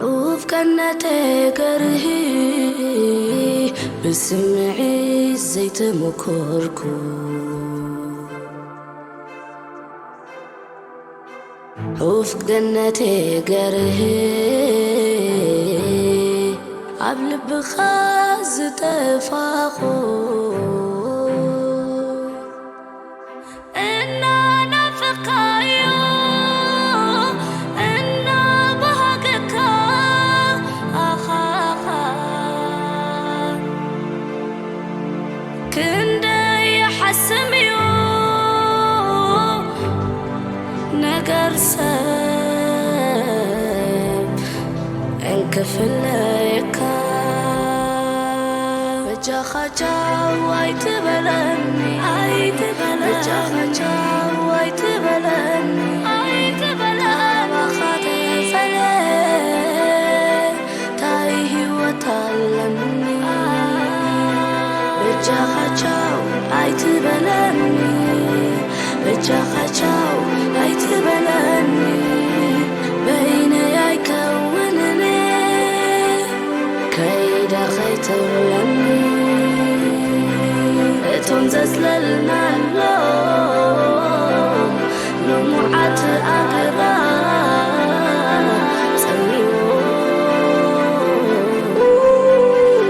ኡፍ ቀነተ ገርሂ ብስምዒት ዘይተመኮርኩ። ኡፍ ገነተ ገርሂ ኣብ ልብኻ ዝጠፋኹ። እናናፈቕካዮ እናባሃገካ ኣኻኻ ክንደይ ይሓስም እዩ ነገር ሰብ እንክፍለየካ። በጃኻ ቻው ኣይትበለኒ፣ ኣይትበለኒ። በጃኻ ቻው ኣይትበለኒ፣ ኣይትበለኒ። ካባኻ ተፈልየ ታይ ህይወት ኣለኒ? በጃኻ ቻው ኣይትበለኒ፣ በጃኻ ቻው ኣይትበለኒ። በይነይ ኣይከውንን ከይደ ኸይትብለኒ። እቶም ዘጽለልናሎም ልሙዓት ኣግራብ ጸሚዎ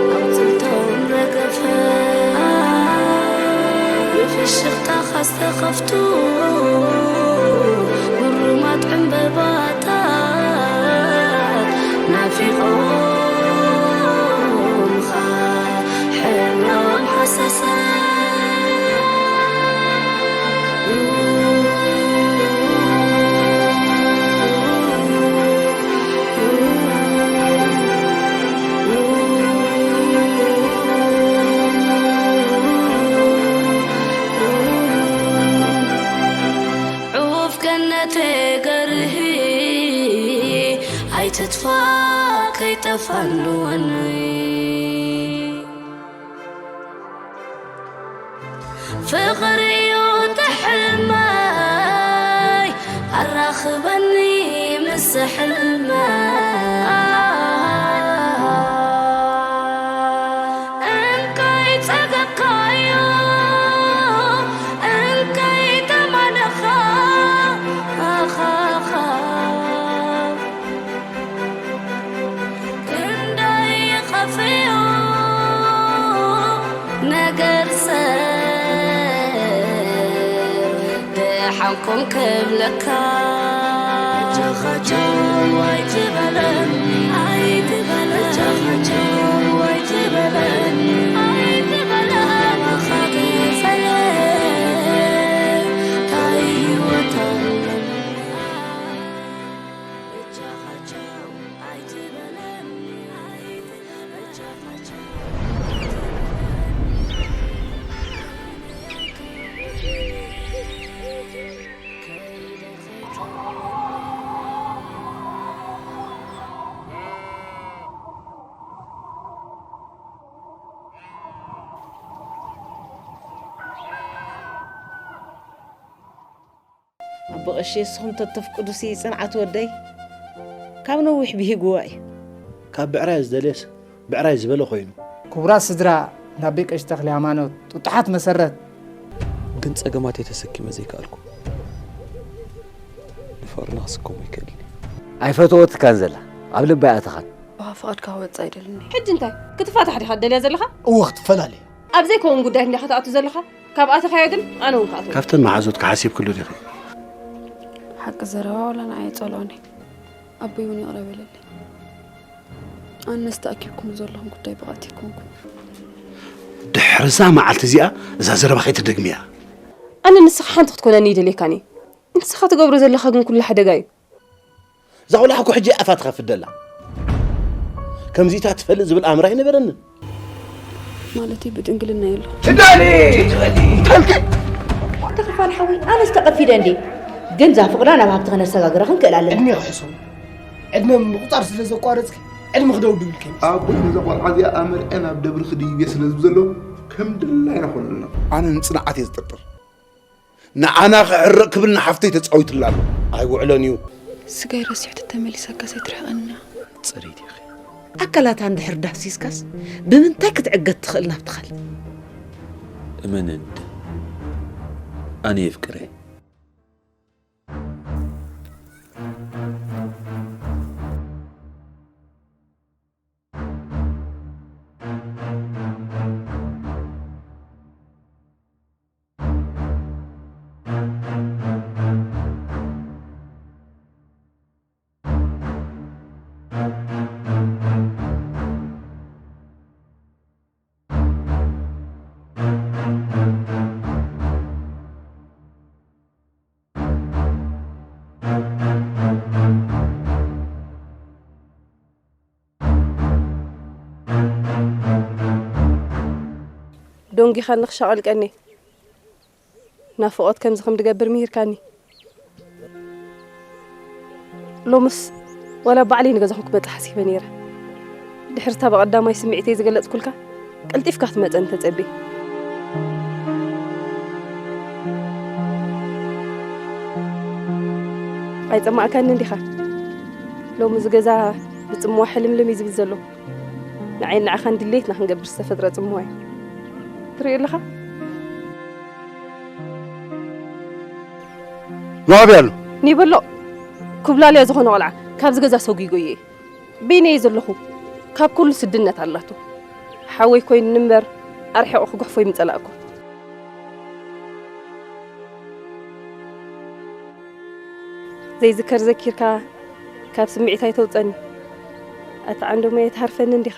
ኣቑጽልቶም ረገፈ። ብፍሽኽታኻ ዝተኸፍቱ ግሩማት ዕምበባታት ናፊቖምኻ ሕብሮም ሃሰሰ። ዑፍ ገነተ ገርሂ ኣይትጥፋ ከይጠፋ ንወኒ። ፍቕሪ እዩ እቲ ሕልመይ ኣራኽበኒ ምስ ሕልመይ። እንካይ ጸገብካዮ እንካይ ተማነኻ ኣኻኻ። ክንደይ ይኸፍዮ ነገር ሰብ ደሓንኩም ክብለካ። በጃኻ ቻው ኣይትበለኒ፣ ኣይትበለኒ። በጃኻ ቻው ኣይትበለኒ፣ ኣይትበለኒ። ካባኻ ተፈልየ ታይ ህይወት ኣለኒ? ኣቦ ቀሺ፣ ንስኹም ተተፍቅዱሲ፣ ጽንዓት ወደይ ካብ ነዊሕ ብሂግዋ እዩ። ካብ ብዕራይ ዝደልየስ ብዕራይ ዝበለ ኮይኑ። ክቡራት ስድራ፣ ናብ ቤት ቀሺ ተኽለ ሃይማኖት ጥጡሓት መሰረት። ግን ጸገማተይ ተሰኪመ ዘይከኣልኩ፣ ንፍቕርና ክስከሞ ይክእል። ኣይፈተወትካን ዘላ፣ ኣብ ልባ ኣይኣተኻን። ብኻ ፍቓድካ ክወጽእ ኣይደልን እየ። ሕጂ እንታይ? ክትፋታሕ ዲኻ ትደልያ ዘለኻ? እወ፣ ክትፈላለ። ኣብ ዘይከውን ጉዳይ እንዲኻ ትኣቱ ዘለኻ። ካብ ኣተኻዮ ግን ኣነ እውን ክኣትዎ። ካብተን መሓዙትካ ሓሲብክሉ ዲኺ? ሓቂ ዘረባ ዋላ ንዓይ ኣይጸልኦን እየ። ኣቦይ እውን ይቕረ በለለይ። ኣነስ ተኣኪብኩምሉ ዘለኹም ጉዳይ ብቕዕቲ ኣይኮንኩን። ድሕሪ እዛ መዓልቲ እዚኣ እዛ ዘረባ ከይትደግምያ። ኣነ ንስኻ ሓንቲ ክትኮነኒ ይደልየካን እየ። ንስኻ ትገብሮ ዘለኻ ግን ኩሉ ሓደጋ እዩ። እዛ ቆልዓ እኮ ሕጂ ኣፋ ትኸፍት ደላ። ከምዚታት ትፈልጥ ዝብል ኣእምሮ ኣይነበረንን። ማለተይ ብድንግልና የለኹ። ትዳሊ! ትበሊ! ተልከ! ተኸፋል ሓወይ፣ ኣነስ ተቐፊደ እንዴ? ግን እዛ ፍቕራ ናብ ሃብቲ ከነሰጋግራ ክንክእል ኣለና። ዕድሜ ክሕሰው። ዕድመ ምቁጻር ስለ ዘቋረጽኪ፣ ዕድመ ክደውድብልኪ። ኣቦይ ነዛ ቆልዓ እዚኣ ኣመርዕያ ናብ ደብሪ ክድይብ እየ ስለ ዝብል ዘሎ፣ ከም ድላይና ኮነልና። ኣነ ንጽንዓት እየ ዝጥርጥር። ንዓና ክሕረቕ ክብል ንሓፍተይ ተጻዊቱላ ኣሎ። ኣይውዕሎን እዩ። ስጋይ ረሲዕቶ ተመሊሰካስ ኣይትርሕቐንና። ጽሪት ኢኺ። ኣካላታ እንድሕር ዳህሲስካስ ብምንታይ ክትዕገት ትኽእል ናብቲ ኻልእ? እመነኒ፣ ኣነ የፍቅረ። ዶንጊኻኒ ክሻቐል ቀኒ ናፍቖት ከምዚ ከም ድገብር ምሂርካኒ። ሎምስ ዋላ ባዕለይ ንገዛኹም ክመጽእ ሓሲበ ነይረ። ድሕርታ ብቐዳማይ ስምዒተይ ዝገለጽኩልካ፣ ቀልጢፍካ ክትመጸኒ ተጸብየ። ኣይጸማእካንን ዲኻ? ሎሚ እዚ ገዛ ብጽምዋ ሕልምልም እዩ ዝብል ዘሎ። ንዓይን ንዓኻን ድሌትና ክንገብር ዝተፈጥረ ጽምዋ እዩ። ትርኢ ኣለኻ? ንኣበይ ኣሎ? ኒበሎ ኩብላልያ ዝኾነ ቆልዓ ካብዚ ገዛ ሰጒጎ እየ። በይነይ ዘለኹ ካብ ኩሉ ስድነት ኣላቶ። ሓወይ ኮይኑ እምበር ኣርሒቑ ክጉሕፎ ይምጸላእኮ። ዘይዝከር ዘኪርካ ካብ ስምዒት ኣይተውጸኒ። ኣታ ዓንዶመይ ኣይትሃርፈኒ እንዲኻ።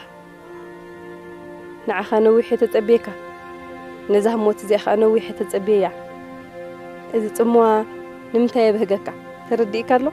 ንዓኻ ነዊሕ እየ ተጸብየካ። ነዛ ህሞት እዚኣ ኸኣ ነዊሕ እየ ተጸብየያ። እዚ ጽምዋ ንምንታይ የብህገካ? ተረዲእካ ኣሎ?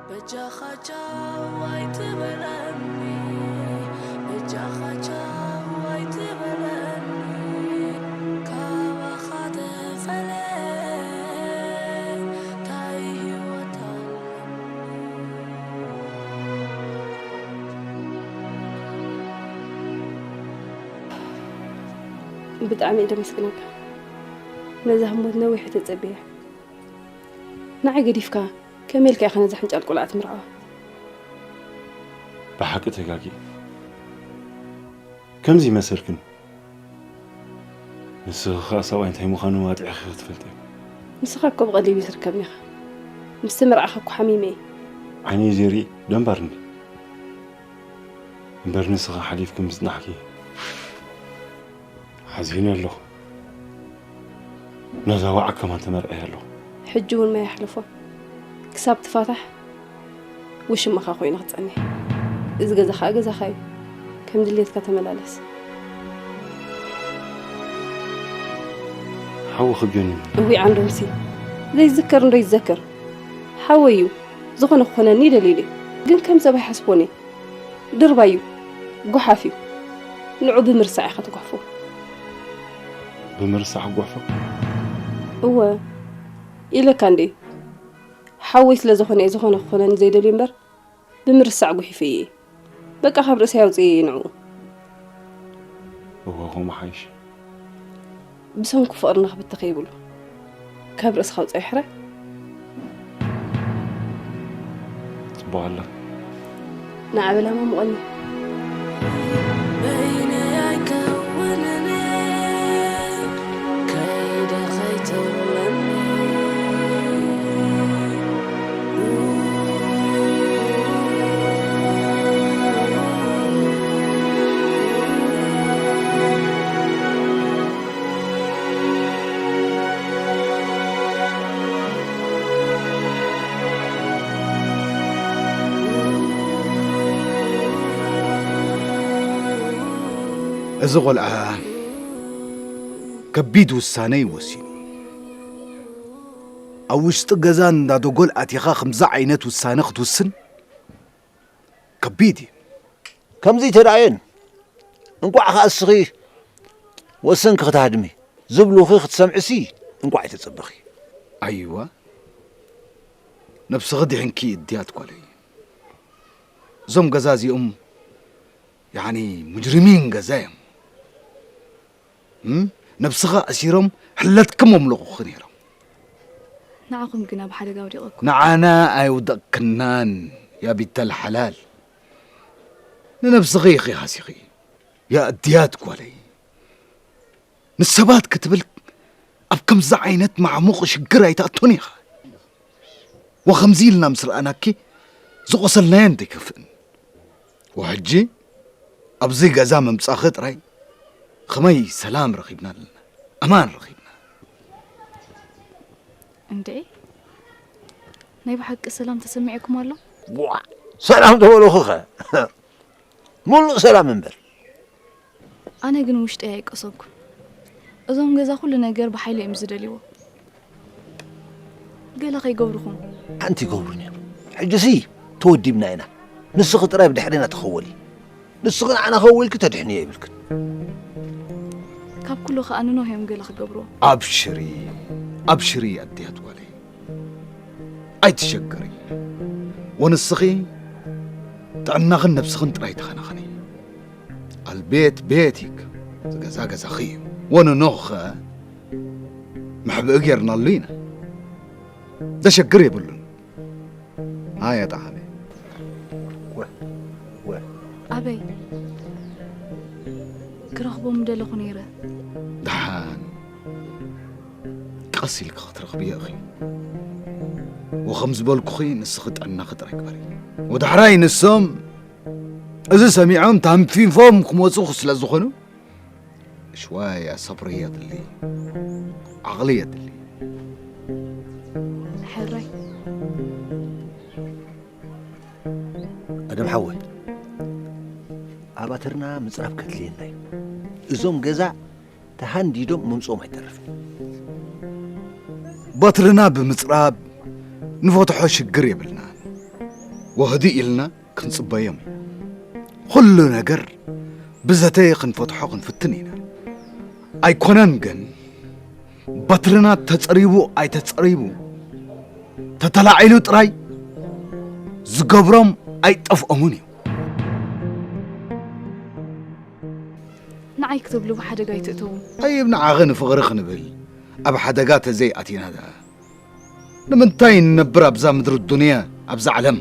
በጃኻ ቻው ኣይትበለኒ፣ በጃኻ ቻው ኣይትበለኒ፣ ካባኻ ተፈልየ ታይ ህይወት ኣለኒ። ብጣዕሚ እየ ደመስግነካ። ነዛ ህሞት ነዊሕ ተጸብያ። ንዓይ ገዲፍካ ከመይ ኢልካ ኢኻ ነዛ ሕንጫል ቆልዓ ትምርዓዋ? ብሓቂ ተጋጊ። ከምዚ ይመሰልክን። ንስኺ ኸኣ ሰብኣይ እንታይ ምዃኑ ኣጥዒኺ ክትፈልጢ። ንስኻ እኮ ብቐሊሉ ትርከብኒ ኢኻ። ምስ ተመርዓኻ እኮ ሓሚመ እየ። ዓይነይ ዘይርኢ ደንባር እንዲ። እምበር ንስኺ ሓሊፍኪ ምጽናሕኪ ሓዚነ ኣለኹ። ነዛ ዋዕ ከማን ተመርዕየ ኣለኹ። ሕጂ እውን ማይ ኣሕልፎ። ክሳብ ትፋታሕ ውሽማኻ ኮይኑ ክጸንሕ። እዚ ገዛ ኸኣ ገዛኻ እዩ። ከም ድሌትካ ተመላለስ። ሓዊ ክገኒ። እዊ ዓንዶምሲ። ዘይዝከር እንዶ ይዘከር። ሓወይ እዩ። ዝኾነ ክኾነኒ ይደልዩ ድዩ? ግን ከም ሰብ ኣይሓስቦን እየ። ድርባይ እዩ። ጓሓፍ እዩ። ንዑ ብምርሳዕ ኢኻ ትጓሕፎ። ብምርሳዕ ጓሕፎ? እወ፣ ኢለካ እንዴ። ሓወይ ስለ ዝኾነ እየ ዝኾነ ክኾነኒ ዘይደልዩ እምበር፣ ብምርሳዕ ጉሒፈ እየ። በቃ ካብ ርእሰይ ኣውፅእ እየ ንዑ። እወ፣ ከምኡ ሓይሽ። ብሰንኩ ፍቕርና ክብተኽ የብሉ። ካብ ርእስኻ ኣውፅእ ሕራይ። ጽቡቕ ኣሎ። ንዓ በል ኣማሙቐኒ። እዚ ቆልዓ ከቢድ ውሳነ እዩ ወሲኑ። ኣብ ውሽጢ ገዛ እንዳ ደጎል ኣቲኻ ከምዚ ዓይነት ውሳነ ክትውስን ከቢድ እዩ። ከምዚ ተራእየን እንቋዕ ከኣ እስኺ ወሰንኪ ክትሃድሚ ዝብሉኺ ክትሰምዕሲ እንቋዕ ኣይተጸበኺ። ኣይዋ ነብስኺ ድሕንኪ እድያት ጓለይ። እዞም ገዛ እዚኦም ያኒ ሙጅሪሚን ገዛ እዮም። እም? ነብስኻ ኣሲሮም ሕለትክም ኣምለቑኺ ነይሮም። ንዓኹም ግን ኣብ ሓደጋ ወዲቐኩም። ንዓና ኣይውደቕክናን ያ ቢተል ሓላል። ንነብስኺ ኢኺ ሃሲኺ ያ እድያት ጓለይ። ንሰባት ክትብል ኣብ ከምዚ ዓይነት ማዕሙቕ ሽግር ኣይትኣቱን ኢኻ። ወኸምዚ ኢልና ምስ ረኣናኪ ዝቖሰልናዮ እንተይከፍእን። ወሕጂ ኣብዚ ገዛ ምምጻኺ ጥራይ ኸመይ ሰላም ረኺብና ኣለና፣ ኣማን ረኺብና። እንዴ ናይ ብሓቂ ሰላም ተሰሚዕኩም ኣሎ? ዋ ሰላም ተበልኹኸ ሙሉእ ሰላም እምበር። ኣነ ግን ውሽጠይ ኣይቀሰብኩን። እዞም ገዛ ኩሉ ነገር ብሓይሊ እዮም ዝደልይዎ። ገለ ከይገብሩኹም። ሓንቲ ይገብሩን እዮም። ሕጂሲ ተወዲብና ኢና። ንስኺ ጥራይ ብድሕሬና ተኸወሊ። ንስኺ ንዓና ከወልኪ ተድሕንዮ ይብልክን። ካብ ኩሉ ከኣ ንኖህ እዮም ገለ ክገብርዎ። ኣብሽሪ ኣብሽሪ ኣድያት ጓለይ ኣይትሸገሪ። ወንስኺ ጥዕናኽን ነብስኽን ጥራይ ተኸናኸኒ። ኣልቤት ቤቲክ ዝገዛ ገዛኺ እዩ። ወንኖኸ መሕብኢ ጌርናሉ ኢና። ዘሸግር የብሉን። ኣየ ጠዓመ። ኣበይ ክረኽቦም ምደለኹ ነይረ። ደሓን ቀስ ኢልኪ ክትረኽብዮ ኢኺ። ወኸም ዝበልኩኺ ንስኺ ጥዕናኺ ጥራይ ግበሪ። ወዳሕራይ ንሶም እዚ ሰሚዖም ታንፊፎም ክመፁ ስለ ዝኾኑ ሽዋያ ሰብሪ የድሊ፣ ዓቕሊ የድሊ። ሕራይ ኣደም ሓወይ ኣባትርና ምፅራብ ከድልየና እዩ። እዞም ገዛ ተሃንዲዶም ምምፅኦም ኣይተርፍን። በትርና ብምፅራብ ንፈትሖ ሽግር የብልናን። ወህዲ ኢልና ክንጽበዮም ኢና። ኩሉ ነገር ብዘተ ክንፈትሖ ክንፍትን ኢና። ኣይኮነን ግን በትርና ተጸሪቡ ኣይተጸሪቡ ተተላዒሉ ጥራይ ዝገብሮም ኣይጠፍኦምን እዩ። ንዓይ ክትብሉ ብሓደጋ ኣይትእተዉ። ጠይብ ንዓኺ ንፍቕሪ ክንብል ኣብ ሓደጋ ተዘይ ኣቲና ደኣ ንምንታይ ንነብር ኣብዛ ምድሪ ዱንያ ኣብዛ ዓለም?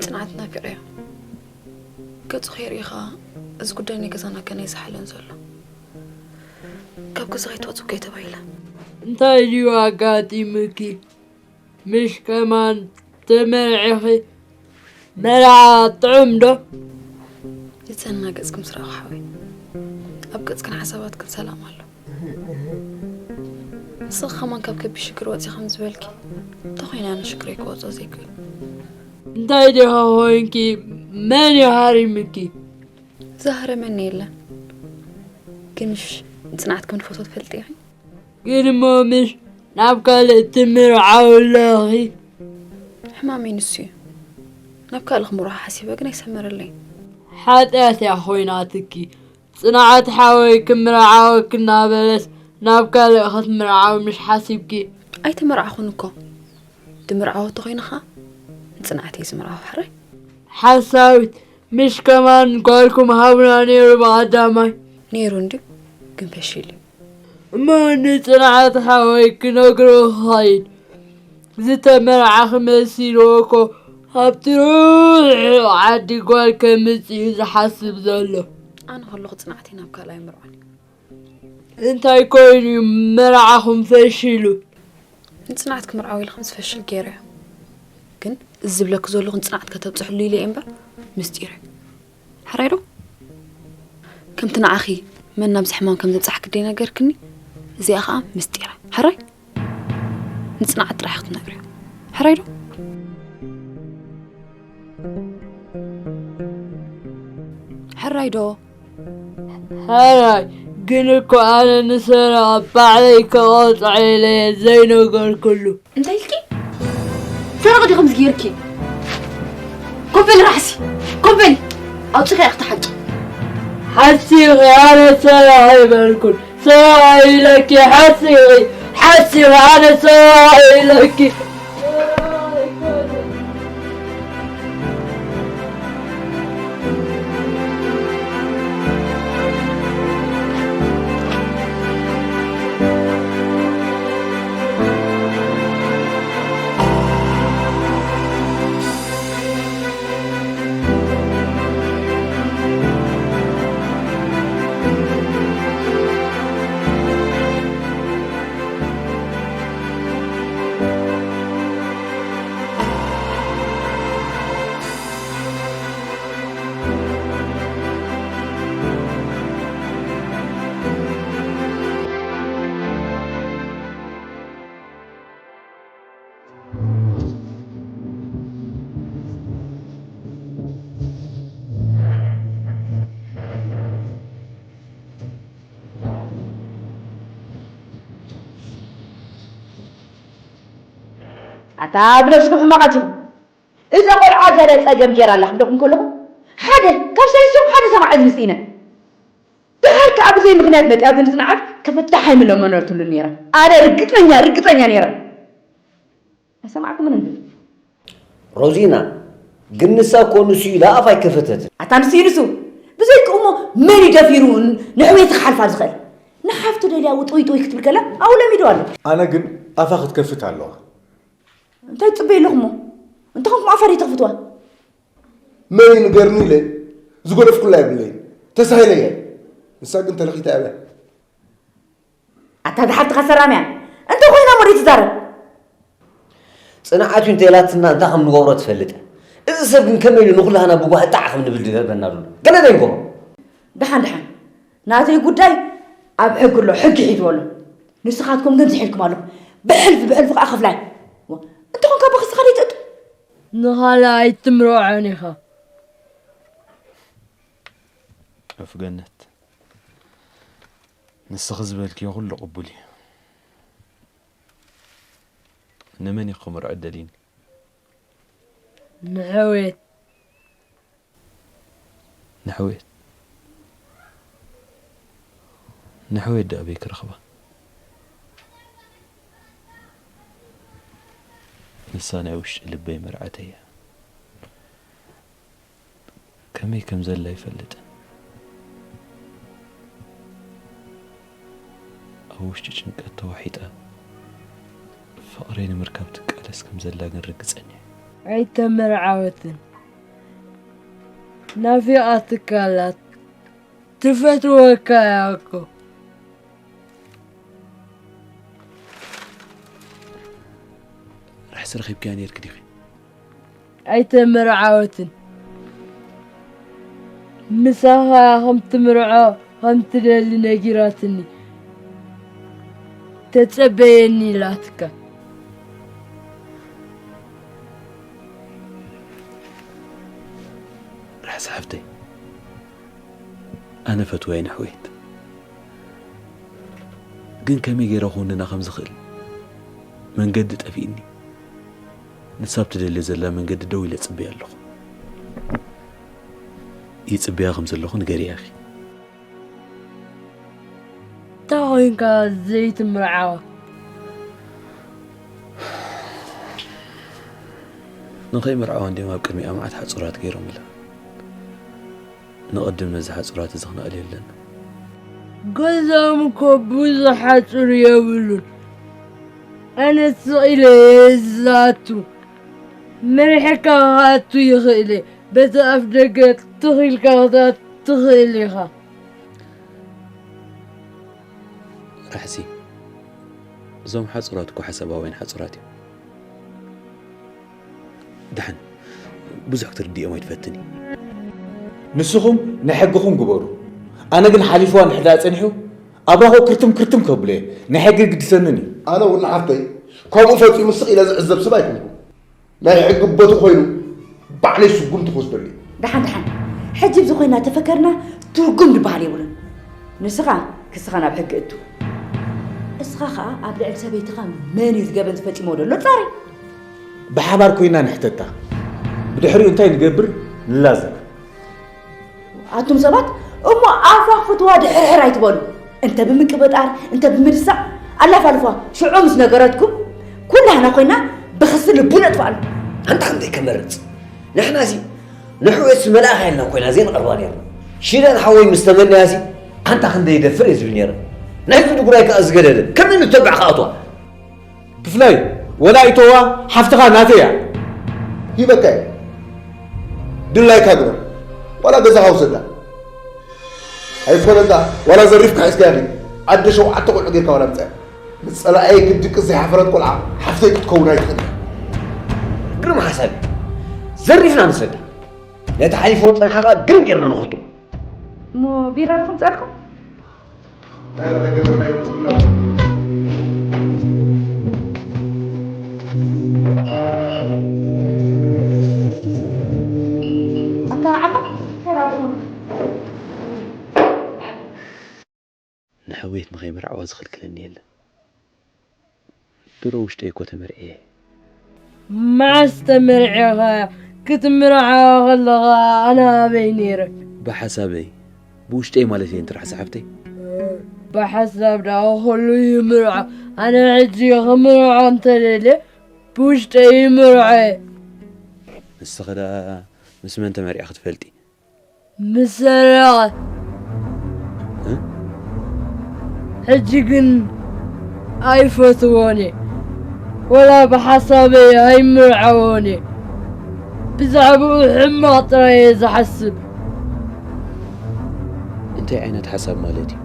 ጽንዓት ናፊቐዮ። ገጹ ከይርኢ ኸኣ እዚ ጉዳይ ናይ ገዛና ገና ኣይዘሓለን ዘሎ። ካብ ገዛ ከይትወጽእ እኮ እየ ተባሂለ። እንታይ ድዩ ኣጋጢምኪ? ምሽ ከማን ተመርዒኺ? መርዓ ጥዑም ዶ? ይጸና ገጽኩም ስራቕ ሓወይ። ኣብ ገጽክን ሓሳባትክን ሰላም ኣሎ። ንስኺ ከማን ካብ ከቢድ ሽግር ወጺ ከም ዝበልኪ፣ እንተኾይነ ኣነ ሽግረይ ክወጾ ዘይክእል። እንታይ ዲኻ ኮይንኪ? መን እዩ ሃሪምኪ? ዝሃረመኒ የለን። ግን ምሽ ጽንዓት ከም ንፈትዎ ትፈልጢ ኢኺ። ግን እሞ ምሽ ናብ ካልእ ትምርዓዊ ኣለኺ? ሕማመይ ንሱ እዩ። ናብ ካልእ ክምርዖ ሓሲበ ግን ኣይሰመረለይን። ሓጢኣት እያ ኮይናትኪ። ጽንዓት ሓወይ ክምርዓወኪ እናበለስ ናብ ካልእ ክትምርዓዊ ምሽ ሓሲብኪ? ኣይተመርዓኹን እኮ። ድምርዓዎ እንተኾይኑ ኸኣ ንጽንዓት እየ ዝምርዓዎ ሕራይ። ሓሳዊት ምሽ ከማን ጓልኩም ሃቡና ነይሩ ብቐዳማይ። ነይሩ እንድዩ ግን ፈሺሉ እዩ። እሞ ንጽንዓት ሓወይ ክነግሮ ክኸይድ ዝተመርዓኺ መሲልዎ እኮ ኣብቲ ርሑቕ ዓዲ ጓል ከምጽእ እዩ ዝሓስብ ዘሎ። ኣነ ከለኹ ጽንዓተይ ናብ ካልእ ኣይምርዖን እዩ። እንታይ ኮይኑ እዩ መርዓኹም ፈሺሉ? ንጽንዓት ክምርዓው ኢለ ከም ዝፈሽል ገይረዮ። ግን እዚ ዝብለኪ ዘለኹ ንጽንዓት ከተብጽሕሉ ኢለ እየ እምበር ምስጢር እዩ። ሕራይ ዶ? ከምቲ ንዓኺ መን ናብዚ ሕማም ከም ዘብጽሓኪ ደይነገርክኒ፣ እዚኣ ኸኣ ምስጢር እያ። ሕራይ? ንጽንዓት ጥራሕ ክትነግርዮ። ሕራይ ዶ? ሕራይ ዶ? ሕራይ፣ ግን እኮ ኣነ ንሰረቐ ባዕለይ ከቐጽዖ ኢለ እየ ዘይነገርኩሉ። እንታይ ኢልኪ? ሰረቕ ዲኹም ዝገይርኪ? ኮበል ራሕሲ፣ ኮበል! ኣውጺኺ ኢኺ ትሓቂ። ሓሲኺ፣ ኣነ ሰረቕ ኣይበልኩን። ሰረቕ ኢለኪ፣ ሓሲኺ፣ ሓሲኺ፣ ኣነ ሰረቕ ኢለኪ። ኣታ ብነብስኩም ሕማቓት ኢኹም። እዛ ቆልዓ ገለ ጸገም ገይራ ኣላ ክብለኩም ከለኹ፣ ሓደ ካብ ሰለስቲኦም ሓደ ሰማዕ እዝኒ ስኢነ። ደሓር ከኣ ብዘይ ምኽንያት መጺኣ እዝኒ ጽንዓት ክፍታሕ ኣይምለመነትሉን ነይራ። ኣነ ርግጸኛ፣ ርግጸኛ ነይረ። ኣይሰማዕኩምን እንዴ? ሮዚና፣ ግን ንሳ እኮ ንሱ ኢላ ኣፍ ኣይከፈተትን። ኣታ ንሱ እዩ ንሱ። ብዘይክኡ እሞ መን እዩ ደፊሩ ን-፣ ንሕውየት ክሓልፋ ዝኽእል? ንሓፍቱ ደልያ ውጥውጥውይ ክትብል ከላ ኣብኡ ለሚዱ ኣሎ። ኣነ ግን ኣፋ ክትከፍት ኣለዋ። እንታይ ትጽበዩ ኣለኹሞ? እንተኾንኩም ኣፋ ደይ ተኽፍትዋ? መን እዩ ንገርኒ ኢለ ዝገደፍኩላ የብለይን። ተሳሂለ እየ። ንሳ ግን ተለኺታ እያ። ኣታ ድሓር ትኸሰራምያ። እንተ ኮይና እሞ ደይ ትዛረብ? ጽንዓት እዩ እንተ ኢላትና እንታይ ከም ንገብሮ ትፈልጥ እያ። እዚ ሰብ ግን ከመይ ኢሉ ንኹላህና ብጓሂ ጣዕ ከም ንብል ዝገብረና ዘሎ? ገለ ዘይንገብሮ። ደሓን፣ ደሓን። ናተይ ጉዳይ ኣብ ሕጊ ኣሎ፣ ሕጊ ሒዝዎ ኣሎ። ንስኻትኩም ግን ዝሒልኩም ኣለኹም። ብሕልፊ፣ ብሕልፊ ከኣ ክፍላይ። ዋ፣ እንተኾንካ ብኽስኻ ደይ ትእቱ? ንኻልእ ኣይትምርዖን ኢኻ። ዑፍ ገነት፣ ንስኺ ዝበልክዮ ኩሉ ቅቡል እዩ። ንመን ኢኺ ክምርዖ ደሊኒ? ንሕውየት። ንሕውየት? ንሕውየት ደኣ ኣበይ ክረኽባ? ንሳ ናይ ውሽጢ ልበይ መርዓተይ እያ። ከመይ ከም ዘላ ኣይፈልጥን። ኣብ ውሽጢ ጭንቀት ተዋሒጣ ፍቕረይ ንምርካብ ትቃለስ ከም ዘላ ግን ርግጸኛ እየ። ኣይተመርዓወትን። ናፊቓትካ ኣላ። ትፈትወካ እያ እኮ። ራሕሲ ረኺብካያ ነይርኪ ዲኺ? ኣይተመርዓወትን። ምሳኻ ከም ትምርዖ ከም ትደሊ ነጊራትኒ። ተጸበየኒ ኢላትካ። ራሕሲ ሓፍተይ፣ ኣነ ፈትዋ እየ ንሕውየት። ግን ከመይ ገይረ ክውንና ከም ዝኽእል መንገዲ ጠፊእኒ። ንሳ ብትደሊ ዘላ መንገዲ ደው ኢለ ጽበያ ኣለኹ። ይጽበያ ከም ዘለኹ ንገርያ ኢኺ። እንታይ ኮይንካ ዘይትምርዓዋ? ንኸይምርዓዋ እንዲኦም ኣብ ቅድሚኣ መዓት ሓጹራት ገይሮምላ። ንቐድም ነዚ ሓጹራት እዚ ክነቕል የለና። ገዛኦም እኮ ብዙሕ ሓጹር የብሉን። ኣነ ስቕ ኢለ እየ ዝኣቱ። መሪሕካ ክኣቱ ይኽእል እየ። በቲ ኣፍ ደገ ትኽ ኢልካ ክትኣቱ ትኽእል ኢኻ። ራሕሲ፣ እዞም ሓጹራት እኮ ሓሳባውያን ሓጹራት እዮም። ደሓን፣ ብዙሕ ክትርድኦም ኣይትፈትን እዩ። ንስኹም ናይ ሕግኹም ግበሩ። ኣነ ግን ሓሊፍዋ እንድሕር ደኣ ጸኒሑ፣ ኣብራኹ ክርትም ክርትም ከብሎ እየ። ናይ ሕጊ ግድሰንን እዩ። ኣነ እውን ንሓፍተይ ከምኡ ፈጺሙ ስቕ ኢለ ዝዕዘብ ሰብ ኣይኮንኩን። ናይ ሕጊ ቦቱ ኮይኑ ባዕለይ ስጉምቲ ክወስደሉ እየ። ደሓን ደሓን፣ ሕጂ ብዚ ኮይና ተፈከርና ትርጉም ዝበሃል የብሉን። ንስኻ ክስኻ ናብ ሕጊ እቱ። እስኻ ኸኣ ኣብ ልዕሊ ሰበይትኻ መን እዩ ዝገበን ዝፈጺሞ ዘሎ ጻሪ። ብሓባር ኮይና ንሕተታ። ብድሕሪኡ እንታይ ንገብር ንላዘብ። ኣቱም ሰባት እሞ ኣፋ ክፍትዋ ድሕርሕር ኣይትበሉ። እንተ ብምቅብጣር እንተ ብምድሳዕ ኣላፋልፏ ሽዑ ምስ ነገረትኩም ኩላህና ኮይና ብኽሲ ልቡ ነጥፍኣሉ። ኣንታ ክንደይ ከመርጽ ንሕና ሲ ንሕወስ መልኣኽ ኢልና ኮይና ዘይንቐርባ ነርና። ሽደን ሓወይ ምስ ተመንያ ሲ ኣንታ ክንደይ ደፍር እየ ዝብል ነረ። ናይ ህዝቢ ጉዳይ ከኣ ዝገደደ ከመይ ንተባዕ ክኣትዋ። ብፍላይ ወላ ኢቶዋ ሓፍትኻ ናተይ እያ። ሂበካ እየ ድላይካ ግበር ዋላ ገዛኻ ውሰዳ ኣይኮነንካ ዋላ ዘሪፍካ ሒዝካያ ኺድ ዓዲ ሸውዓተ ቆልዑ ጌርካ ዋላ ምፅኣያ ምስ ፀላኣየይ ክትድቅስ ዘይሓፈረት ቆልዓ ሓፍተይ ክትከውን ኣይትኽእል እያ። ግርም ሓሳብ እዩ ዘሪፍና ንሰዳ ነቲ ሓሊፍዎ ዝፀንሓ ከዓ ግርም ጌርና ንኸቶ። እሞ ቢራ ዲኹም ፀርኩም? ንሕውየት ንኸይምርዓዋ ዝኽልክለኒ የለን። ድሮ ውሽጠይ እኮ ተመርዕየ። መዓስ ተመርዒኻ ክትምርዓዋ ከለኻ ኣነ ኣበይ ነይረ? ብሓሳበይ ብውሽጠይ ማለት እየ እንትራሕ ዝሓፍተይ። ብሓሳብ ደኣ ኩሉ ይምርዖ። ኣነ ሕጂ ክምርዖ እንተደልየ ብውሽጠይ ይምርዖ እየ። ንስኺ ደኣ ምስ መን ተመርዒኺ ትፈልጢ? ምስ ሰረቐ ሕጂ ግን ኣይፈትዎን እየ ወላ ብሓሳበይ ኣይምርዐዎን እየ ብዛዕባኡ ሕማቕ ጥራይ እየ ዝሓስብ እንታይ ዓይነት ሓሳብ ማለት እዩ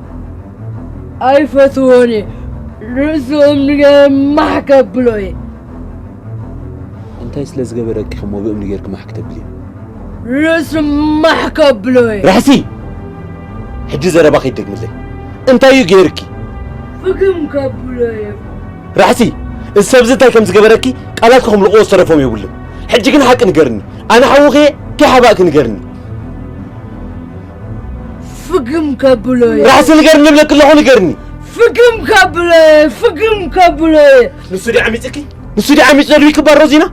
ኣይፈትዎን እየ ርእሱ እምኒ ገይረ ማሕ ከብሎ እየ እንታይ ስለ ዝገበረኪ ከም ወግእም ንጌርኪ ማሕ ክተብልዮ? ርእሱ ማሕ ከብሎ እየ። ራሕሲ! ሕጂ ዘረባ ከይትደግምለይ። እንታይ እዩ ጌርኪ? ፍግም ከብሎ እየ። ራሕሲ! እዚ ሰብዚ እንታይ ከም ዝገበረኪ ቃላት ክምልቕዎ ዝተረፎም የብሉን። ሕጂ ግን ሓቂ ንገርኒ። ኣነ ሓውኺ እየ፣ እንታይ ሓባእኪ ንገርኒ። ፍግም ከብሎ እየ። ራሕሲ ንገርኒ እብለኪ ኣለኹ ንገርኒ። ፍግም ከብሎ እየ። ፍግም ከብሎ እየ። ንሱ ድዩ ዓሚጽኪ? ንሱ ድዩ ዓሚጽ ዘድብኪ እባ ሮዚና?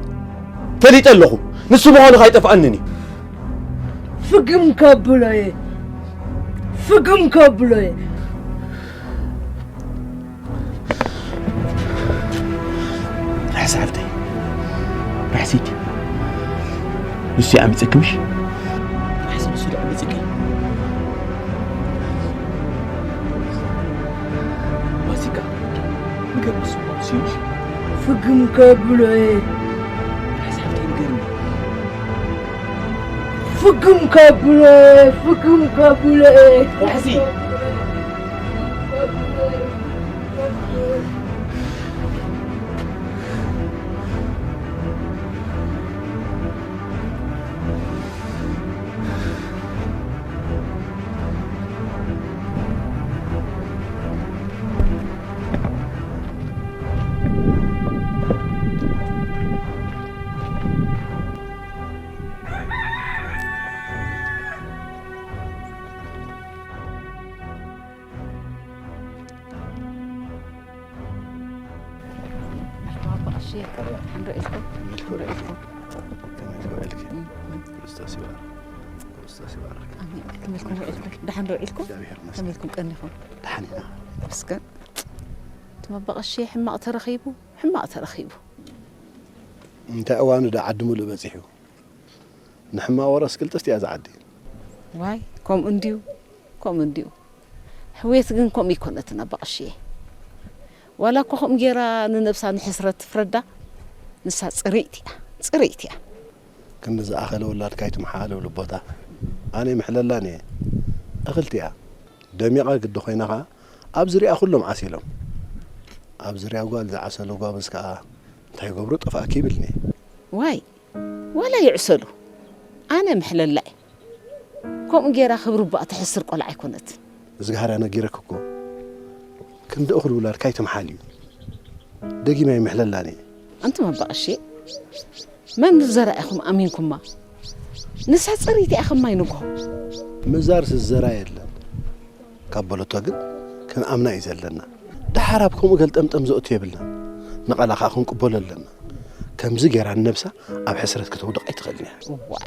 ፈሊጠ ኣለኹ። ንሱ ምዃኑ ከይጠፍኣንን እዩ። ፍግም ከብሎ እየ። ፍግም ከብሎ እየ። ራሕሲ ሓፍተይ ራሕሲ ንሱ ይኣምፀኪ ምሽ ራሕሲ ንሱ ይኣምፀኪ ማሲካ ንገር ንሱ ንሱ ምሽ ፍግም ከብሎ እየ ራሕሲ ሓፍተይ ንገርኒ ፍግም ከብሎ እየ ፍግም ከብሎ እየ ራሕሲ ክርስቶስ ይባርክ። ክርስቶስ ይባርክ። ኣሜን። ከመልኩም ውዒልኩም? ደሓን ዶ ውዒልኩም? እግዚኣብሔር ይመስገን። ከመልኩም ቀኒኹም? ደሓን ኢና። መስገን። እቲ መባቐሺ ሕማቕ ተረኺቡ፣ ሕማቕ ተረኺቡ። እንታይ እዋኑ ዶ ዓዲ ሙሉእ በጺሑ? ንሕማቕ ወረስ ቅልጥፍቲ እያ እዛ ዓዲ። ዋይ፣ ከምኡ እንድዩ፣ ከምኡ እንድዩ። ሕውየት ግን ከምኡ ኣይኮነትን ኣባቐሽየ። ዋላ እኮ ከምኡ ጌራ ንነብሳ ንሕስረት ትፍረዳ፣ ንሳ ጽርይቲ እያ፣ ጽርይቲ እያ። ክንዲ ዝኣኸለ ውላድካ ኣይትምሓል እብሉ ኣቦታ። ኣነ ይምሕለላን እየ። እኽልቲ እያ። ደሚቓ ግዲ ኮይና ኸኣ ኣብ ዝርያ ኩሎም ዓሲሎም። ኣብ ዝርያ ጓል ዝዓሰሉ ጓብዝ ከኣ እንታይ ይገብሩ ጠፋእኪ ይብልኒ። ዋይ፣ ዋላ ይዕሰሉ። ኣነ ምሕለላ እየ። ከምኡ ጌራ ክብሪ እባ ተሕስር ቆልዓ ኣይኮነትን። እዝግሃር ነጊረኪ እኮ። ክንዲ እኹል ውላድካ ኣይትምሓል እዩ። ደጊመ ኣይምሕለላን እየ። ኣንቱም ኣባቐሺ፣ መን ዝዘራ ኢኹም ኣሚንኩማ? ንሳ ጽርይቲ እያ ከማይ ንግሆ። ምዛርስ ዝዘራ የለን። ካብ በለቶ ግን ክንኣምና እዩ ዘለና። ደሓር ኣብ ከምኡ ገልጠምጠም ዘእቱ የብልናን። ንቓላ ኸኣ ክንቅበሎ ኣለና። ከምዚ ጌራ ንነብሳ ኣብ ሕስረት ክተውድቕ ኣይትኽእልን እያ። እዋይ፣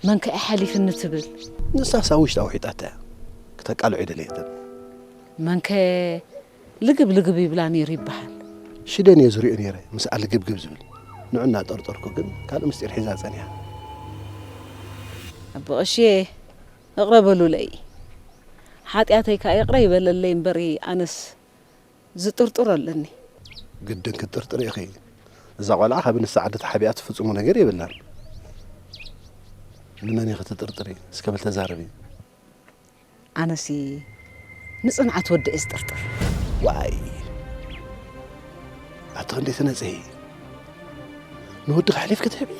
መን ከ ሓሊፍኒ ትብል? ንሳስ ኣብ ውሽጣ ውሒጣታ እያ። ክተቃልዖ ኣይደለየትን። መን ከ ልግብ ልግብ ይብላ ነይሩ ይበሃል። ሽደን እየ ዝሪኦ ነይረ ምስኣ ልግብግብ ዝብል። ንዑ እናጠርጠርኩ ግን ካልእ ምስጢር ሒዛ ጸኒሓ። ኣቦ ቀሺ፣ ይቕረ በሉለይ። ሓጢኣተይ ከኣ ይቕረ ይበለለይ እምበሪ፣ ኣነስ ዝጥርጥሮ ኣለኒ። ግድን ክትጥርጥሪ ኢኺ። እዛ ቆልዓ ካብ ንሳ ዓዲ ተሓቢኣ ትፍጽሞ ነገር የብላን። ንመን ኢኺ ትጥርጥሪ? እስከ በል ተዛረቢ። ኣነሲ ንጽንዓት ወዲ እየ ዝጥርጥር። ዋይ! ኣቲ ክንደይ ትነጽሂ? ንወድኺ ኣሕሊፍኪ ትህቢ?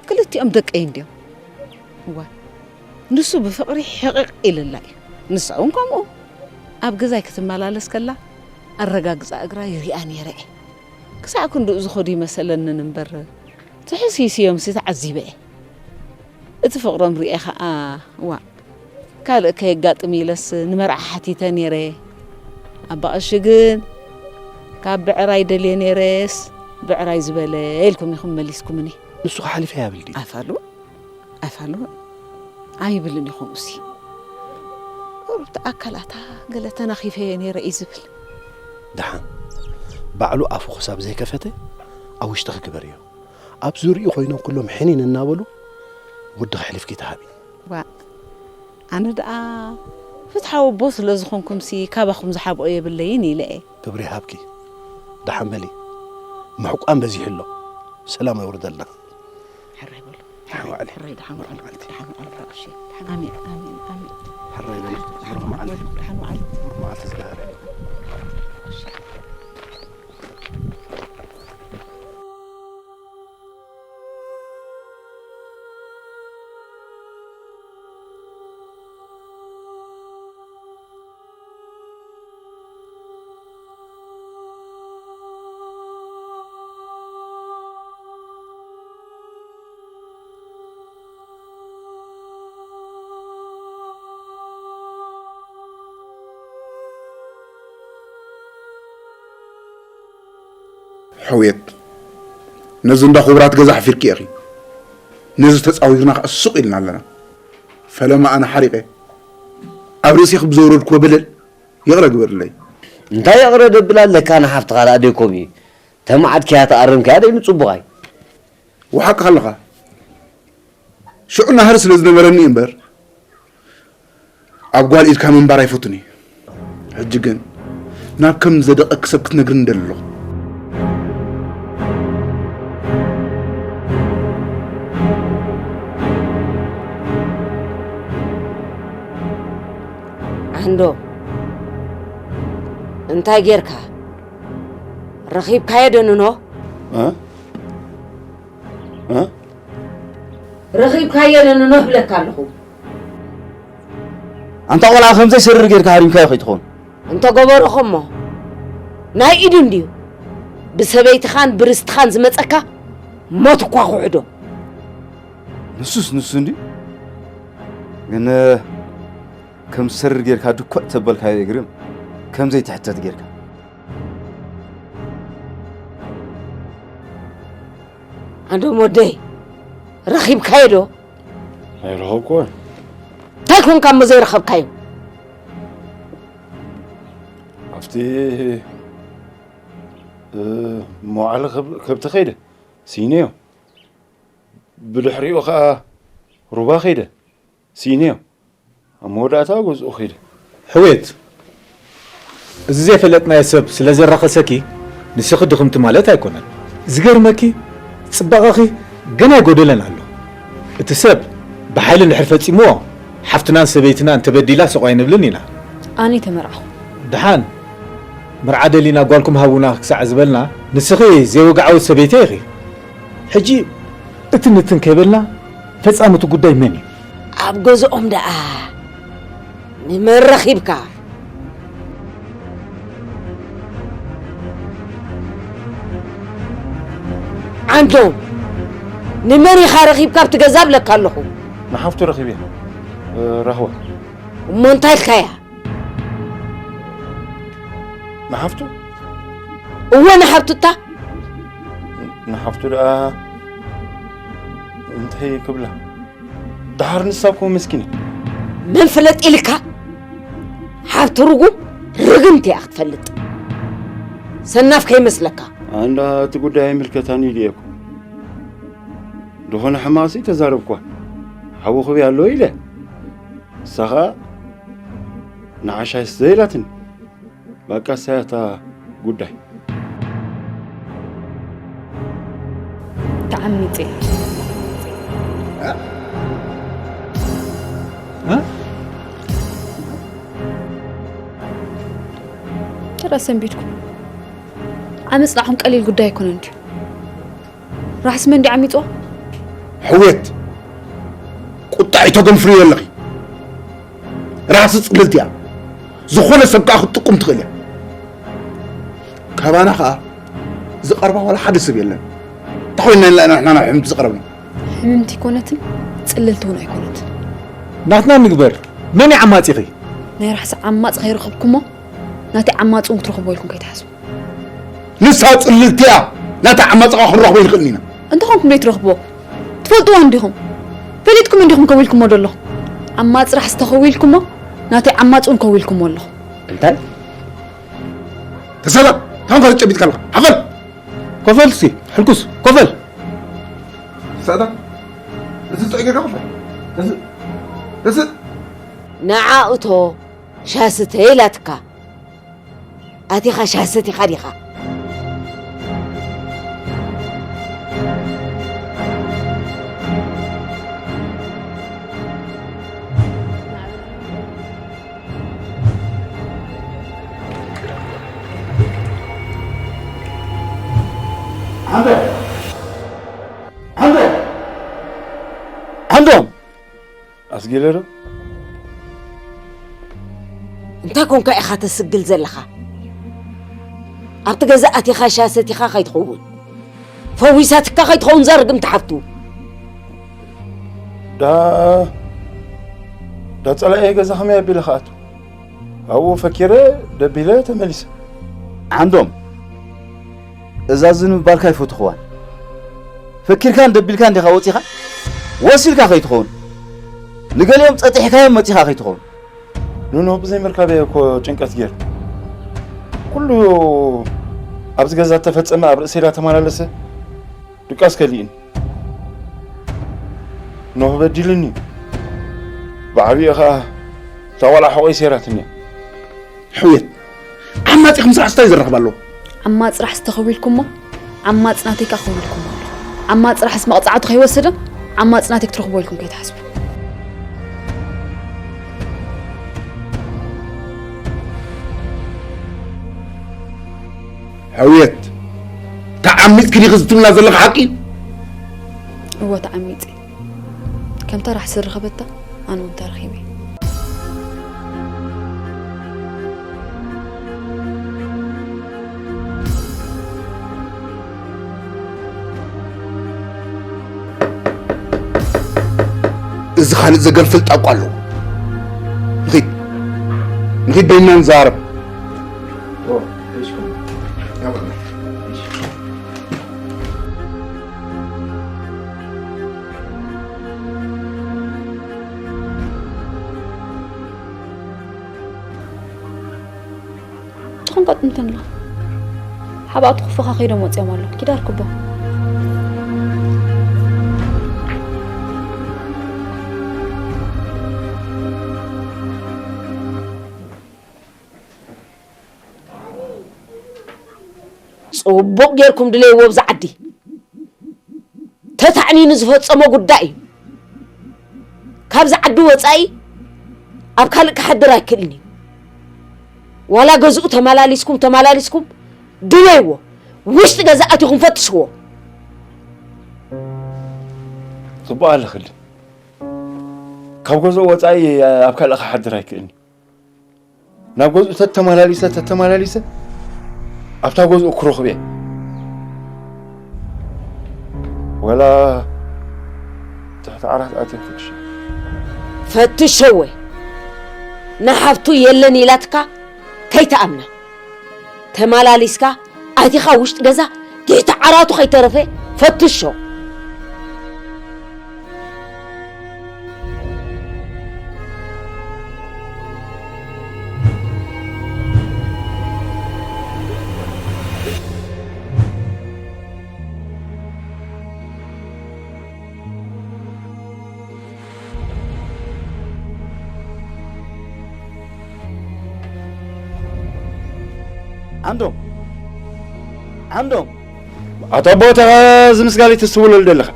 ክልቲኦም ደቀይ እንድዮም። እዋ፣ ንሱ ብፍቕሪ ሕቕቕ ኢልላ እዩ። ንሳ እውን ከምኡ። ኣብ ገዛይ ክትመላለስ ከላ ኣረጋግጻ እግራ ይሪኣ ነይረ እየ። ክሳዕ ክንድኡ ዝኸዱ ይመሰለንን እምበር፣ ትሕስይስዮምሲ ተዓዚበ እየ። እቲ ፍቕሮም ሪኤ ኸኣ፣ ዋእ፣ ካልእ ከየጋጥም ኢለስ ንመርዓ ሓቲተ ነይረ። ኣባ ቀሺ ግን፣ ካብ ብዕራይ ደልየ ነይረስ፣ ብዕራይ ዝበለ ኢልኩም ኢኹም መሊስኩምኒ። ንሱ ሓሊፈ ያብል ድዩ? ኣፋሉ፣ ኣፋሉ ኣይብልን እዩ ከምኡሲ። ቁሩብ ኣካላታ ገለ ተናኺፈ እየ ነይረ እዩ ዝብል። ደሓን፣ ባዕሉ ኣፉ ክሳብ ዘይከፈተ፣ ኣብ ውሽጥኺ ግበርዮ። ኣብ ዙርይኡ ኮይኖም ኩሎም ሕኒን እናበሉ፣ ወድኺ ኣሕሊፍኪ ትሃቢ። ዋእ፣ ኣነ ደኣ ፍትሓዊ ኣቦ ስለ ዝኾንኩምሲ፣ ካባኹም ዝሓብኦ የብለይን ኢለ እየ። ክብሪ ይሃብኪ። ደሓን በሊ። ምሕቋን በዚሑ ኣሎ። ሰላም የውርደልና። ሕራይ በሉ። ደሓን ዋዕሊ። ሕራይ፣ ደሓን ዋዕሉ። ደሓን ዋዕሉ፣ ደሓን ዋዕሉ፣ ደሓን ዋዕሉ። ኣሜን፣ ኣሜን፣ ኣሜን። ሕራይ በሊ። ደሓን ዋዕሉ። ደሓን ዋዕሉ። ብሩኽ መዓልቲ ዝገሃረ። ሕውየት፣ ነዚ እንዳ ክቡራት ገዛ ሓፊርኪ ኢኺ። ነዚ ተጻዊርና ከኣ ሱቕ ኢልና ኣለና። ፈለማ ኣነ ሓሪቐ ኣብ ርእሲኺ ብዘውረድክዎ በደል ይቕረ ግበርለይ። እንታይ ይቕረ ደብል ኣለካ ንሓፍትኻ ደኣ ደይኮም እዩ። ተማዓድክያ ተኣረምክያ ደይኑ ጽቡቓይ። ወሓቅኻ ኣለኻ። ሽዑ ናህሪ ስለ ዝነበረኒ እምበር፣ ኣብ ጓል ኢድካ ምንባር ኣይፈቱን እየ። ሕጂ ግን ናብ ከም ዘደቐኪ ሰብ ክትነግርኒ እደሊ ኣለኹ። ዓንዶ፣ እንታይ ጌርካ? ረኺብካዮ ዶ ንኖ? እ? እ? ረኺብካዮ ዶ ንኖ እብለካ ኣለኹ። ኣንታ ቆልዓ ከምዘይ ስርር ጌርካ ሃሪምካዮ ከይትኸውን። እንተ ገበርኹሞ ናይ ኢዱ እንድዩ። ብሰበይትኻን ብርስትኻን ዝመጸካ ሞት እኳ ክውሕዶ። ንሱስ ንሱ እንድዩ። ግን ከም ስርር ጌርካ ድኮዕ ተበልካዮ ይግርም። ከምዘይ ትሕተት ጌርካ። ኣንዶም ወደይ፣ ረኺብካዮ ዶ? ኣይረኸብኩዎን። እንታይ ኮንካ እሞ ዘይረኸብካዮ? ኣብቲ፣ እ፣ መዋዕለ ከብ-፣ ከብቲ ከይደ፣ ስኢነዮ። ብድሕሪኡ ኸኣ ሩባ ከይደ፣ ስኢነዮ። ኣብ መወዳእታ ገዝኡ ከይደ። ሕውየት፣ እዚ ዘይፈለጥናዮ ሰብ ስለ ዘራኸሰኪ፣ ንስኺ ድኽምቲ ማለት ኣይኮነን። ዝገርመኪ፣ ጽባቐኺ ገና ይጎደለን ኣሎ። እቲ ሰብ ብሓይሊ እንድሕር ፈጺምዎ፣ ሓፍትናን ሰበይትናን ተበዲላ ስቕ ኣይንብልን ኢና። ኣነ ተመርዓኹ። ደሓን፣ መርዓ ደሊና ጓልኩም ሃቡና ክሳዕ ዝበልና፣ ንስኺ ዘይወግዓዊት ሰበይቲ ኢኺ። ሕጂ እትን እትን ከይበልና፣ ፈጻሚ እቲ ጉዳይ መን እዩ? ኣብ ገዝኦም ደኣ ንመን ረኺብካ? ዓንዶም፣ ንመን ኢኻ ረኺብካ ኣብቲ ገዛ እብለካ ኣለኹ። ንሓፍቱ ረኺበያ፣ እ፣ ራህዋ። እሞ እንታይ ኢልካያ? ንሓፍቱ? እወ፣ ንሓፍቱ እታ። ንሓፍቱ ደኣ እንታይ ክብላ? ደሓር ንሳ እኮ መስኪን እያ። መን ፍለጥ ኢልካ? ሓብቲ ርጉም ርግምቲ እያ ክትፈልጥ። ሰናፍ ከይመስለካ። ኣንዳ እቲ ጉዳይ ኣይምልከታን ኢሉ እየ እኮ። ዝኾነ ሕማቕሲ ተዛረብኳ። ሓዊ ክብያ ኣሎ ኢለ። ንሳ ኸኣ ንዓሻ ስተ ኢላትኒ። በቃ እሳያ እታ ጉዳይ። ተዓሚጸ። እ? ተራ ሰንቢድኩም። ዓመጽ ንዓኹም ቀሊል ጉዳይ ኣይኮነን ድዩ? ራሕሲ መን ድዩ ዓሚጽዋ? ሕውየት፣ ቁጣዕ ተገንፍርዮ ኣለኺ። ራሕሲ ጽልልቲ እያ። ዝኾነ ሰብ ከኣ ክትጥቁም ትኽእል እያ። ካባና ከኣ ዝቐርባ ዋላ ሓደ ሰብ የለን። እንታይ ኮይንና ኢና ንሕና ናብ ሕምምቲ ዝቐረብና? ሕምምቲ ኣይኮነትን፣ ጽልልቲ እውን ኣይኮነትን። ናትና ንግበር። መን እዩ ዓማጺኺ? ናይ ራሕሲ ዓማጺ ከይረኸብኩሞ፣ ናተይ ዓማጺ እውን ክትረኽብዎ ኢልኩም ከይትሓስቡ። ንሳ ጽልልቲ እያ። ናታ ዓማጺ ከኣ ክንረኽቦ ኣይንኽእልን ኢና። እንተኾንኩም ደይ ትረኽብዎ? ትፈልጥዎ እንዲኹም። ፈሊጥኩም እንዲኹም ከዊልኩሞ ደለኹም። ዓማጺ ራሕሲ ተኸዊልኩሞ፣ ናተይ ዓማጺ እውን ከዊልኩሞ ኣለኹም። እንታይ? ተሰላ፣ ታንኳ ተጨቢጥካ ኣለኻ። ሓፈል! ኮፈል እስኪ፣ ሕልኩስ፣ ኮፈል! ተሰላ፣ እዚ ጥዑይ ጌርካ ኮፈል። እዚ፣ እዚ ንዓ እቶ ሻስተ ኢላትካ። ኣቲኻ ሻሰቲኻ ዲኻ? ዓንዶ! ዓንዶ! ዓንዶ! ኣስጊለ ዶ? እንታይ ኮንካ ኢኻ ተስግል ዘለኻ? ኣብቲ ገዛ ኣቲኻ ሻሂ ሰቲኻ ከይትኸውን፣ ፈዊሳትካ ከይትኸውን፣ እዛ ርግምቲ ሓፍቱ። ዳ፣ ዳ ጸላኤ ገዛ ከመይ ኣቢለ ክኣቱ? ኣብኡ ፈኪረ ደቢለ ተመሊሰ። ዓንዶም፣ እዛ ዝን ምባልካ ኣይፈትኽዋን። ፈኪርካን ደቢልካን ዲኻ ወጺኻ? ወሲልካ ከይትኸውን። ንገሊኦም ጸጢሕካዮም መጺኻ ከይትኸውን። ኑኖ ብዘይ ምርካበይ እኮ ጭንቀት ገይሩ። ኩሉ ኣብዚ ገዛ እተፈጸመ ኣብ ርእሰይ ዳተመላለሰ ድቃስ ከሊእኒ። ኖህ በዲልኒ። ብዓቢኡ ኸኣ እታ ቆልዓ ሕቖይ ሰይራትኒ እያ። ሕውየት፣ ዓማጺ ከም ስራሕ ስታይ ዝረኽብ ኣለዎ። ዓማጺ ጥራሕ ዝተኸዊልኩሞ፣ ዓማጺ ናተይ ከኣ ከዊልኩሞ ኣሎ። ዓማጺ ጥራሕስ መቕጻዕቱ ከይወሰደ፣ ዓማጺ ናተይ ክትረኽቦ ኢልኩም ከይትሓስቡ። ሕውየት፣ ተዓሚጽኪ ዲኺ ዝትብልና ዘለኺ ሓቂ? እወ፣ ተዓሚጸ። ከምታ ራሕሲ ዝረኸበታ፣ ኣነ እውን ተረኺበ። እዚ ካልእ ዘገንፍል ጣቋ ኣለዎ። ንኺድ፣ ንኺድ በይንና ንዘራረብ። ኦ፣ እሺ። ያው በቃ። እሺ። ክንቀጥ እንትን ኣሎ። ሓባእቱ ክፉኻ ከይዶም ወፂኦም ኣሎ። ኪድ ኣርክቦ። ጽቡቕ ጌርኩም ድለይዎ ብዛ ዓዲ። ተታዕኒኑ ዝፈጸሞ ጉዳይ እዩ። ካብዚ ዓዲ ወጻኢ ኣብ ካልእ ክሓድር ኣይክእልን እዩ። ዋላ ገዝኡ ተመላሊስኩም ተመላሊስኩም ድለይዎ፣ ውሽጢ ገዛ ኣቲኹም ፈትሽዎ። ጽቡቕ ኣለኽሊ። ካብ ገዝኡ ወጻኢ ኣብ ካልእ ክሓድር ኣይክእልን እዩ። ናብ ገዝኡ ተተመላሊሰ ተተመላሊሰ ኣብታ ገዝኡ ክረኽብ እየ። ወላ ትሕቲ ዓራት ኣትየ ክፍትሽ። ፈትሸወ። ንሓፍቱ የለን ኢላትካ ከይትኣምና። ተመላሊስካ ኣቲኻ ውሽጢ ገዛ ትሕቲ ዓራቱ ከይተረፈ ፈትሾ። ዓንዶም ዓንዶም ኣታ ቦታ እዚ ምስጋል ተስውለል ደለኻ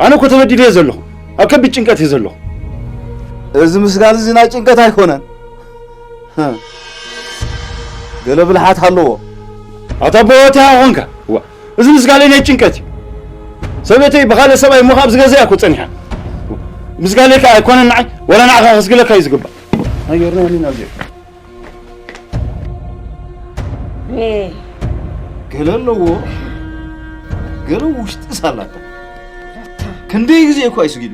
ኣነ እኮ ተበዲደ እየ ዘለኹ ኣብ ከቢድ ጭንቀት እየ ዘለኹ እዚ ምስጋል እዚ ናይ ጭንቀት ኣይኮነን ገለ ብልሓት ኣለዎ ኣታ ቦታ ኾንካ እዚ ምስጋለይ ናይ ጭንቀት እዩ ሰበተይ ብኻልእ ሰብኣይ እሞ ካብ ዝገዛ እኮ ጸኒሓ ምስጋለይ ከዓ ኣይኮነን ንዓይ ወላ ንዓኻ ከስግለካ እዩ ዝግባእ ኣየርና ኒና ዚኦ ገለ ኣለዎ ገለ ውሽጢ ሳላታ ክንደይ ግዜ እኮ ኣይስጊዱ